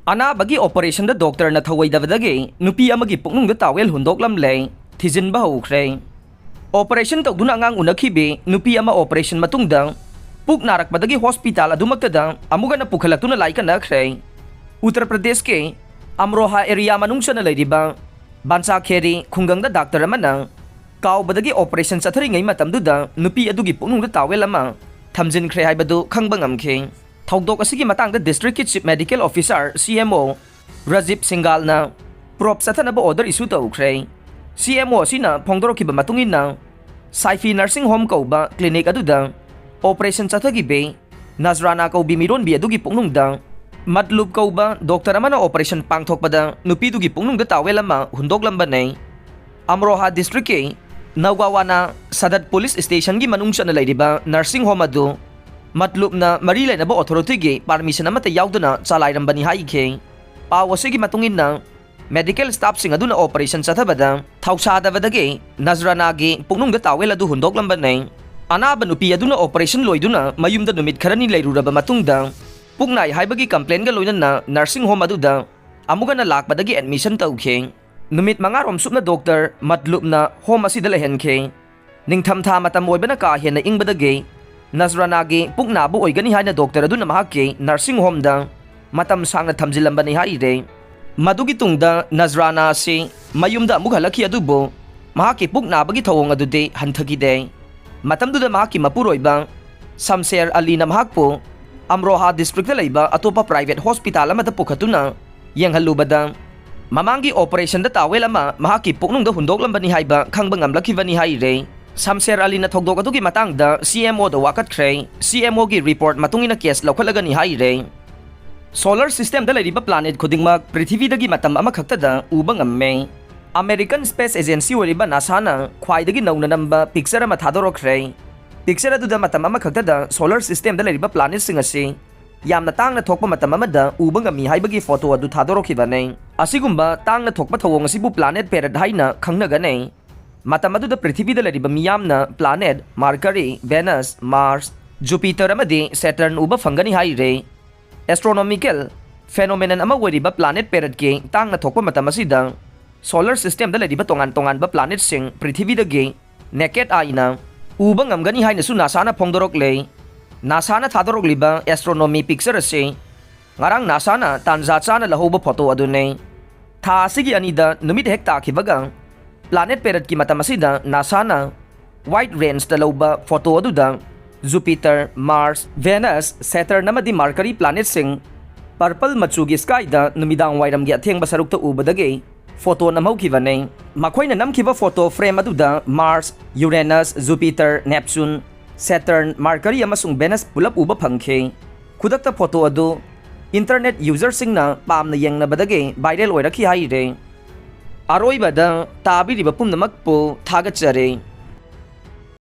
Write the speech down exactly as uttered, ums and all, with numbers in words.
ꯑꯅꯥꯕꯒꯤ ꯑꯣꯄꯔꯦꯁꯟꯗ ꯗꯣꯛꯇꯔꯅ ꯊꯧꯑꯣꯏꯗꯕꯗꯒꯤ ꯅꯨꯄꯤ ꯑꯃꯒꯤ ꯄꯨꯛꯅꯨꯡꯗ ꯇꯥꯋꯦꯜ ꯍꯨꯟꯗꯣꯛꯂꯝꯂꯦ꯫ ꯊꯤꯖꯤꯟꯕ ꯍꯧꯈ꯭ꯔꯦ꯫ ꯑꯣꯄꯔꯦꯁꯟ ꯇꯧꯗꯨꯅ ꯑꯉꯥꯡ ꯎꯅꯈꯤꯕꯤ ꯅꯨꯄꯤ ꯑꯃ ꯑꯣꯄꯔꯦꯁꯟ ꯃꯇꯨꯡꯗ ꯄꯨꯛ ꯅꯥꯔꯛꯄꯗꯒꯤ ꯍꯣꯁꯄꯤꯇꯥꯜ ꯑꯗꯨꯃꯛꯇꯗ ꯑꯃꯨꯛ ꯍꯟꯅ ꯄꯨꯈꯠꯂꯛꯇꯨꯅ ꯂꯥꯏꯀꯠꯅꯈ꯭ꯔꯦ꯫ ꯎꯠꯇꯔ ꯄ꯭ꯔꯗꯦꯁꯀꯤ ꯑꯝꯔꯣꯍꯥ ꯑꯦꯔꯤꯌꯥ ꯃꯅꯨꯡ ꯆꯟꯅ ꯂꯩꯔꯤꯕ ꯕꯥꯟꯁꯥꯈꯦꯔꯤ ꯈꯨꯡꯒꯪꯗ ꯗꯥꯛꯇꯔ ꯑꯃꯅ ꯀꯥꯎꯕꯗꯒꯤ ꯑꯣꯄꯔꯦꯁꯟ ꯆꯠꯊꯔꯤꯉꯩ ꯃꯇꯝꯗꯨꯗ ꯅꯨꯄꯤ ꯑꯗꯨꯒꯤ ꯄꯨꯛꯅꯨꯡꯗ ꯇꯥꯋꯦꯜ ꯑꯃ ꯊꯝꯖꯤꯟꯈ꯭ꯔꯦ ꯍꯥꯏꯕꯗꯨ ꯈꯪꯕ ꯉꯝꯈꯤ꯫ ꯊꯧꯗꯣꯛ ꯑꯁꯤꯒꯤ ꯃꯇꯥꯡꯗ ꯗꯤꯁꯇ꯭ꯔꯤꯛꯀꯤ ꯆꯤꯐ ꯃꯦꯗꯤꯀꯦꯜ ꯑꯣꯐꯤꯁꯥꯔ, ꯁꯤ ꯑꯦꯝ ꯑꯣ, ꯔꯥꯖꯤꯕ ꯁꯤꯡꯒꯥꯜꯅ ꯄ꯭ꯔꯣꯕ ꯆꯠꯊꯅꯕ ꯑꯣꯔꯗꯔ ꯏꯁꯨ ꯇꯧꯈ꯭ꯔꯦ꯫ ꯁꯤ ꯑꯦꯝ ꯑꯣ ꯑꯁꯤꯅ ꯐꯣꯡꯗꯣꯔꯛꯈꯤꯕ ꯃꯇꯨꯡ ꯏꯟꯅ, ꯁꯥꯏꯐꯤ ꯅꯔꯁꯤꯡ ꯍꯣꯝ ꯀꯧꯕ ꯀ꯭ꯂꯤꯅꯤꯛ ꯑꯗꯨꯗ ꯑꯣꯄꯔꯦꯁꯟ ꯆꯠꯊꯈꯤꯕꯤ ꯅꯖꯔꯥꯅꯥ ꯀꯧꯕꯤ ꯃꯤꯔꯣꯟꯕꯤ ꯑꯗꯨꯒꯤ ꯄꯨꯛꯅꯨꯡꯗ ꯃꯠꯂꯨꯕ ꯀꯧꯕ ꯗꯣꯛꯇꯔ ꯑꯃꯅ ꯑꯣꯄꯔꯦꯁꯟ ꯄꯥꯡꯊꯣꯛꯄꯗ ꯅꯨꯄꯤꯗꯨꯒꯤ ꯄꯨꯛꯅꯨꯡꯗ ꯇꯥꯋꯦꯜ ꯑꯃ ꯍꯨꯟꯗꯣꯛꯂꯝꯕꯅꯦ꯫ ꯑꯝꯔꯣꯍꯥ ꯗꯤꯁꯇ꯭ꯔꯤꯛꯀꯤ ꯅꯧꯒꯥꯋꯥꯅꯥ ꯁꯗꯠ ꯄꯨꯂꯤꯁ ꯁ꯭ꯇꯦꯁꯟꯒꯤ ꯃꯅꯨꯡ ꯆꯟꯅ ꯂꯩꯔꯤꯕ ꯅꯔꯁꯤꯡ ꯍꯣꯝ ꯑꯗꯨ ꯃꯠꯂꯨꯕꯅ ꯃꯔꯤ ꯂꯩꯅꯕ ꯑꯣꯊꯣꯔꯤꯇꯤꯒꯤ ꯄꯥꯔꯃꯤꯁꯟ ꯑꯃꯠꯇ ꯌꯥꯎꯗꯅ ꯆꯂꯥꯏꯔꯝꯕꯅꯤ ꯍꯥꯏꯈꯤ꯫ ꯄꯥꯎ ꯑꯁꯤꯒꯤ ꯃꯇꯨꯡ ꯏꯟꯅ, ꯃꯦꯗꯤꯀꯦꯜ ꯁ꯭ꯇꯥꯐꯁꯤꯡ ꯑꯗꯨꯅ ꯑꯣꯄꯔꯦꯁꯟ ꯆꯠꯊꯕꯗ ꯊꯧꯁꯥꯗꯕꯗꯒꯤ ꯅꯖꯔꯥꯅꯥꯒꯤ ꯄꯨꯛꯅꯨꯡꯗ ꯇꯥꯋꯦꯜ ꯑꯗꯨ ꯍꯨꯟꯗꯣꯛꯂꯝꯕꯅꯤ꯫ ꯑꯅꯥꯕ ꯅꯨꯄꯤ ꯑꯗꯨꯅ ꯑꯣꯄꯔꯦꯁꯟ ꯂꯣꯏꯗꯨꯅ ꯃꯌꯨꯝꯗ ꯅꯨꯃꯤꯠ ꯈꯔꯅꯤ ꯂꯩꯔꯨꯔꯕ ꯃꯇꯨꯡꯗ, ꯄꯨꯛ ꯅꯥꯏ ꯍꯥꯏꯕꯒꯤ ꯀꯝꯄ꯭ꯂꯦꯟꯒ ꯂꯣꯏꯅꯅ ꯅꯔꯁꯤꯡ ꯍꯣꯝ ꯑꯗꯨꯗ ꯑꯃꯨꯛ ꯍꯟꯅ ꯂꯥꯛꯄꯗꯒꯤ ꯑꯦꯗꯃꯤꯁꯟ ꯇꯧꯈꯤ꯫ ꯅꯨꯃꯤꯠ ꯃꯉꯥꯔꯣꯝ ꯁꯨꯞꯅ ꯗꯣꯛꯇꯔ ꯃꯠꯂꯨꯕꯅ ꯍꯣꯝ ꯑꯁꯤꯗ ꯂꯩꯍꯟꯈꯤ꯫ ꯅꯤꯡꯊꯝꯊꯥ ꯃꯇꯝ ꯑꯣꯏꯕꯅ ꯀꯥ ꯍꯦꯟꯅ ꯏꯪꯕꯗꯒꯤ ꯅꯖꯔꯥꯅꯥꯒꯤ ꯄꯨꯛ ꯅꯥꯕ ꯑꯣꯏꯒꯅꯤ ꯍꯥꯏꯅ ꯗꯣꯛꯇꯔ ꯑꯗꯨꯅ ꯃꯍꯥꯛꯀꯤ ꯅꯔꯁꯤꯡ ꯍꯣꯝꯗ ꯃꯇꯝ ꯁꯥꯡꯅ ꯊꯝꯖꯤꯜꯂꯝꯕꯅꯤ ꯍꯥꯏꯔꯦ꯫ ꯃꯗꯨꯒꯤ ꯇꯨꯡꯗ ꯅꯖꯔꯥꯅꯥ ꯑꯁꯤ ꯃꯌꯨꯝꯗ ꯑꯃꯨꯛ ꯍꯜꯂꯛꯈꯤ, ꯑꯗꯨꯕꯨ ꯃꯍꯥꯛꯀꯤ ꯄꯨꯛ ꯅꯥꯕꯒꯤ ꯊꯧꯑꯣꯡ ꯑꯗꯨꯗꯤ ꯍꯟꯊꯈꯤꯗꯦ꯫ ꯃꯇꯝꯗꯨꯗ ꯃꯍꯥꯛꯀꯤ ꯃꯄꯨꯔꯣꯏꯕ ꯁꯝꯁꯦꯔ ꯑꯂꯤꯅ ꯃꯍꯥꯛꯄꯨ ꯑꯝꯔꯣꯍꯥ ꯗꯤꯁꯇ꯭ꯔꯤꯛꯇ ꯂꯩꯕ ꯑꯇꯣꯞꯄ ꯄ꯭ꯔꯥꯏꯚꯦꯠ ꯍꯣꯁꯄꯤꯇꯥꯜ ꯑꯃꯗ ꯄꯨꯈꯠꯇꯨꯅ ꯌꯦꯡꯍꯜꯂꯨꯕꯗ, ꯃꯃꯥꯡꯒꯤ ꯑꯣꯄꯔꯦꯁꯟꯗ ꯇꯥꯋꯦꯜ ꯑꯃ ꯃꯍꯥꯛꯀꯤ ꯄꯨꯛꯅꯨꯡꯗ ꯍꯨꯟꯗꯣꯛꯂꯝꯕꯅꯤ ꯍꯥꯏꯕ ꯈꯪꯕ ꯉꯝꯂꯛꯈꯤꯕꯅꯤ ꯍꯥꯏꯔꯦ꯫ ꯁꯝꯁꯦꯔ ꯑꯂꯤꯅ ꯊꯧꯗꯣꯛ ꯑꯗꯨꯒꯤ ꯃꯇꯥꯡꯗ ꯁꯤ ꯑꯦꯝ ꯑꯣꯗ ꯋꯥꯀꯠꯈ꯭ꯔꯦ꯫ ꯁꯤ ꯑꯦꯝ ꯑꯣꯒꯤ ꯔꯤꯄꯣꯔꯠ ꯃꯇꯨꯡ ꯏꯟꯅ ꯀꯦꯁ ꯂꯧꯈꯠꯂꯒꯅꯤ ꯍꯥꯏꯔꯦ꯫ ꯁꯣꯂꯔ ꯁꯤꯁꯇꯦꯝꯗ ꯂꯩꯔꯤꯕ ꯄ꯭ꯂꯥꯅꯦꯠ ꯈꯨꯗꯤꯡꯃꯛ ꯄ꯭ꯔꯤꯊꯤꯕꯤꯗꯒꯤ ꯃꯇꯝ ꯑꯃꯈꯛꯇꯗ ꯎꯕ ꯉꯝꯃꯦ꯫ ꯑꯃꯦꯔꯤꯀꯟ ꯁ꯭ꯄꯦꯁ ꯑꯦꯖꯦꯟꯁꯤ ꯑꯣꯏꯔꯤꯕ ꯅꯥꯁꯥꯅ ꯈ꯭ꯋꯥꯏꯗꯒꯤ ꯅꯧꯅ ꯅꯝꯕ ꯄꯤꯛꯆꯔ ꯑꯃ ꯊꯥꯗꯣꯔꯛꯈ꯭ꯔꯦ꯫ ꯄꯤꯛꯆꯔ ꯑꯗꯨꯗ ꯃꯇꯝ ꯑꯃꯈꯛꯇꯗ ꯁꯣꯂꯔ ꯁꯤꯁꯇꯦꯝꯗ ꯂꯩꯔꯤꯕ ꯄ꯭ꯂꯥꯅꯦꯠꯁꯤꯡ ꯑꯁꯤ ꯌꯥꯝꯅ ꯇꯥꯡꯅ ꯊꯣꯛꯄ ꯃꯇꯝ ꯑꯃꯗ ꯎꯕ ꯉꯝꯃꯤ ꯍꯥꯏꯕꯒꯤ ꯐꯣꯇꯣ ꯑꯗꯨ ꯊꯥꯗꯣꯔꯛꯈꯤꯕꯅꯤ꯫ ꯑꯁꯤꯒꯨꯝꯕ ꯇꯥꯡꯅ ꯊꯣꯛꯄ ꯊꯧꯑꯣꯡ ꯑꯁꯤꯕꯨ ꯄ꯭ꯂꯥꯅꯦꯠ ꯄꯦꯔꯦꯗ ꯍꯥꯏꯅ ꯈꯪꯅꯒꯅꯤ꯫ ꯃꯇꯝ ꯑꯗꯨꯗ ꯄ꯭ꯔꯤꯊꯤꯕꯤꯗ ꯂꯩꯔꯤꯕ ꯃꯤꯌꯥꯝꯅ ꯄ꯭ꯂꯥꯅꯦꯠ ꯃꯥꯔꯀꯔꯤ, ꯚꯦꯅꯁ, ꯃꯥꯔꯁ, ꯖꯨꯄꯤꯇꯔ ꯑꯃꯗꯤ ꯁꯦꯇꯔꯟ ꯎꯕ ꯐꯪꯒꯅꯤ ꯍꯥꯏꯔꯦ꯫ ꯑꯦꯁꯇ꯭ꯔꯣꯅꯣꯃꯤꯀꯦꯜ phenomenon ꯑꯃ ꯑꯣꯏꯔꯤꯕ planet paradeꯀꯤ ꯇꯥꯡꯅ ꯊꯣꯛꯄ ꯃꯇꯝ ꯑꯁꯤꯗ solar systemꯗ ꯂꯩꯔꯤꯕ ꯇꯣꯉꯥꯟ ꯇꯣꯉꯥꯟꯕ planetꯁꯤꯡ ꯄ꯭ꯔꯤꯊꯤꯕꯤꯗꯒꯤ naked eyeꯅ ꯎꯕ ꯉꯝꯒꯅꯤ ꯍꯥꯏꯅꯁꯨ NASAꯅ ꯐꯣꯡꯗꯣꯔꯛꯂꯦ꯫ NASAꯅ ꯊꯥꯗꯣꯔꯛꯂꯤꯕ astronomy picture ꯑꯁꯤ ꯉꯔꯥꯡ NASAꯅ ꯇꯥꯟꯖꯥ ꯆꯥꯅ ꯂꯧꯍꯧꯕ photo ꯑꯗꯨꯅꯤ꯫ ꯊꯥ ꯑꯁꯤꯒꯤ ꯑꯅꯤꯗ ꯅꯨꯃꯤꯠ ꯍꯦꯛ ꯇꯥꯈꯤꯕꯒ planet paradeꯀꯤ ꯃꯇꯝ ꯑꯁꯤꯗ NASAꯅ wide rangeꯇ ꯂꯧꯕ photo ꯑꯗꯨꯗ Jupiter, Mars, Venus, Saturn ꯑꯃꯗꯤ Mercury planetꯁꯤꯡ purple ꯃꯆꯨꯒꯤ skyꯗ ꯅꯨꯃꯤꯗꯥꯡ ꯋꯥꯏꯔꯝꯒꯤ ꯑꯊꯦꯡꯕ ꯁꯔꯨꯛꯇ ꯎꯕꯗꯒꯤ photo ꯅꯝꯍꯧꯈꯤꯕꯅꯤ꯫ ꯃꯈꯣꯏꯅ ꯅꯝꯈꯤꯕ photo frame ꯑꯗꯨꯗ Mars, Uranus, Jupiter, Neptune, Saturn, Mercury ꯑꯃꯁꯨꯡ Venus ꯄꯨꯂꯞ ꯎꯕ ꯐꯪꯈꯤ꯫ ꯈꯨꯗꯛꯇ photo ꯑꯗꯨ internet userꯁꯤꯡꯅ ꯄꯥꯝꯅ ꯌꯦꯡꯅꯕꯗꯒꯤ viral ꯑꯣꯏꯔꯛꯈꯤ ꯍꯥꯏꯔꯦ꯫ ꯑꯔꯣꯏꯕꯗ ꯇꯥꯕꯤꯔꯤꯕ ꯄꯨꯝꯅꯃꯛꯄꯨ ꯊꯥꯒꯠꯆꯔꯤ꯫